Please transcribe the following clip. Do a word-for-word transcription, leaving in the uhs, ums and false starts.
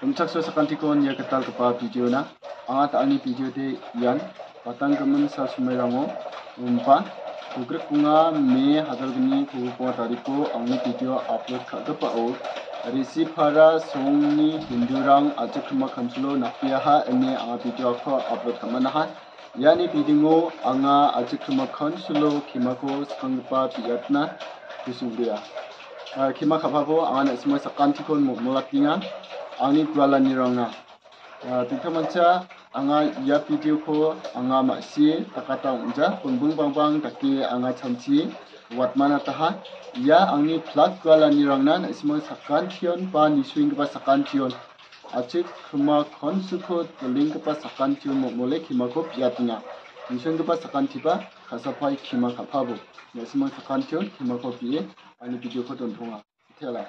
Rimchaksoa sakantiko ia gitalgipa videona. Anga ta·ani videode ian batanggimin sal somairango, umpa, kogrik bonga me hajalgni kogrik bonga tariko angni video upload ka·gipao Risipara songni Hindurang Achikrima Kansilo napiaha ine anga videoko upload ka·manaha. Iani bidingo anga Achikrima Kansilo kemako skanggipa biatna kusongria. Ah, kema ka·pabo anga na·simang sakantikon mo-, molatenga. Angni gualanirangna. Ah, dingtangmancha anga ia videoko anga ma·sie dakata ong·ja, bongbong bangbang dake anga chamchi watmanataha. Ia angni plak gualanirangna na·simang sakantion ba nisuenggipa sakantion, Achikrima Kansilko dilenggipa sakantion mo-, mole kemako biatenga. Nisuenggipa sakantiba ka·sapai kema ka·pabo. Na·simang sakantion kemako bi·e ani videoko dontonga. Tela.